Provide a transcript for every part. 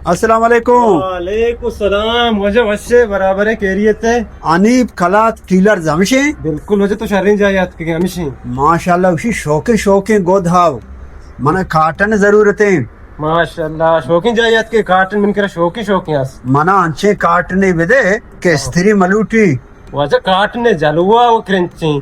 السلام علیکم۔ وعلیکم السلام۔ واجہ وشے، برابر ہے، خیریت ہے؟ حنیف کلات ٹیلرز ہمشیں؟ بالکل واجہ، تو شریں جاہے اتکگے، ہمشیں۔ ماشاءاللہ، وشی شوقیں شوقیں گد ہاو۔ منا کاٹن ضرورتیں۔ ماشاءاللہ، شوقیں جاہے اتکگے، کاٹن من کرا شوقیں شوقیں است۔ منا انچیں کاٹنے بدے کہ استری ملوٹی۔ واجہ کاٹن جلوہ و کرنچیں۔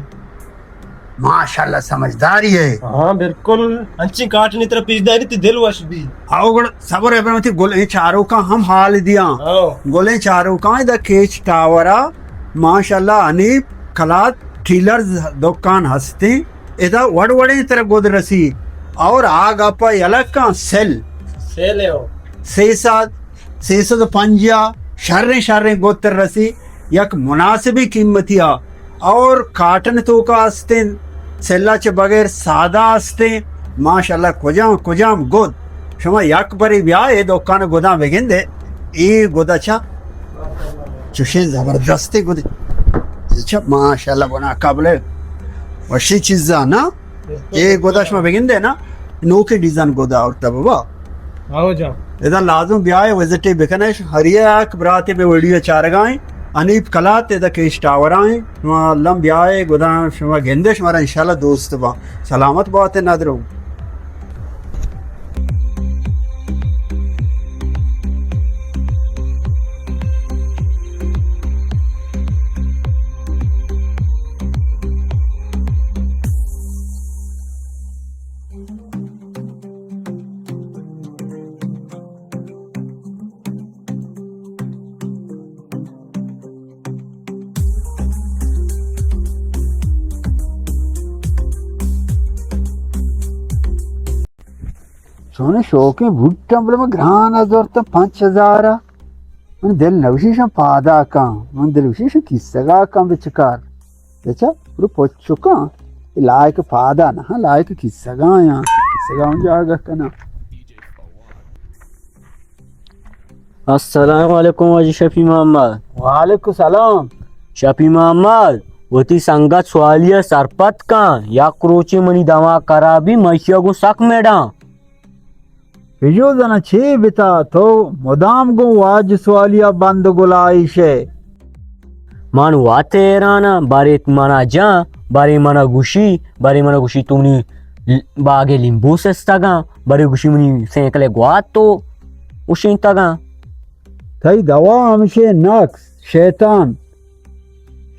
ماشاءاللہ، سمجھداری ہے۔ ہاں، بالکل۔ انچیں کاٹنے ترا پیش داری تی دل وش بی۔ آؤ گڑا صبر ابراہیم، تی گلیں چاروکاں ہم حال دیاں۔ ہاں۔ گلیں چاروکاں ادا کیچ ٹاورا، ماشاءاللہ، حنیف کلات ٹیلرز دکان ہستیں۔ ادا وڑ وڑیں ترا گد رسی۔ اور آ گپا یلکاں سل۔ سل ہے او۔ سئے سد، سئے سد و پنجاہ، شریں شریں گد ترا رسی۔ یک مناسبیں قیمتیا اور کاٹن توکا استیں، سلا چہ بغیر سادہ استیں۔ ماشاءاللہ، کجام کجام گد، شما یک بری بیا اے دکان گداں بگندے، اے گدا چا چوشیں زبردستیں گدے چا، ماشاءاللہ، بنا قبل وشیں چیزا نا۔ اے گدا شما بگندے نا، نوکیں ڈیزائن گدا آورتا بابا۔ آؤ جان۔ ادا لازم بیائے وزٹے بکنش۔ ہر یک براتے بہ ویڈیو چارگائیں۔ حنیف کلات ادا کیچ ٹاورائیں۔ شما الم بیائے گدا شما گندے، شمارا انشاءاللہ دوست با۔ سلامت باتے ندرو۔ چونیں شوقیں بوٹاں، بلے من گران ءَ زرتاں پنچ ہزار ءَ۔ من دل نوشیشاں پادا کن، من دل وشیشاں کیسگا کن بچکار۔ بچا، برو پچ کن۔ اے لائق پادا نہ، لائق کیسگا یاں، کیسگا ہم جاگہ کناں۔ السلام علیکم واجہ شفیع محمد۔ وعلیکم السلام۔ شفیع محمد، وتی سنگت سوالی ءَ سرپد کن، یک روچے منی دماغ خراب بی، من ایشی ءَ گوں سک مڑاں۔ بجو زنا چے بتا، تو مدام گوں واجہ سوالی ءَ بند گلائیش ئے۔ من وت حیراناں، بارے منا جاں، بارے منا گوشی، بارے منا گوشی تو منی ل-، باگ ءِ لیمبو سستگاں، بارے گوشی منی سائیکل ءِ گوات تو اشینتگاں۔ تئی دوا ہمشے نقص، شیطان،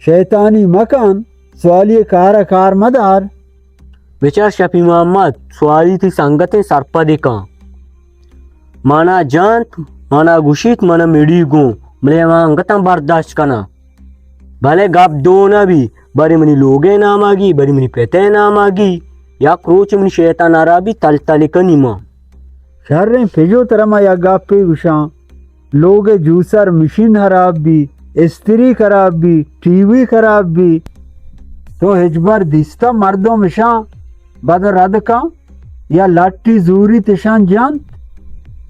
شیطانی مکن، سوالی ءِ کار ءَ کار مدار۔ بچار شفیع محمد، سوالی تئی سنگتیں سرپدے کن۔ منا جنت، منا گوشیت، منا مڑی گوں، بلے من انگتاں برداشت کناں۔ بلے گپ دو نہ بی، بری منی لوگ ءِ نام ءَ گی، بری منی پت ءِ نام ءَ گی، یک روچ منی شیطان ہرابی تل تل کنی ما۔ شریں پجو ترا ما یک گپے گوشاں، لوگ ءِ جوسر مشین ہراب بی، استری خراب بی، ٹی وی خراب بی، تو ہچبر دیستہ مردم اشاں بد رد کن؟ یا لٹی زوری تشان جنت،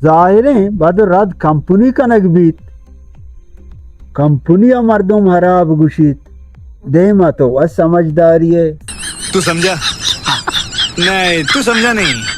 ظاہریں بد رد کمپنی کنگ بیت۔ کمپنی ءَ مردم ہراب گوشیت، دیما تو و سمجھداری ئے۔ تو سمجھا؟ نہیں، تو سمجھا نہیں۔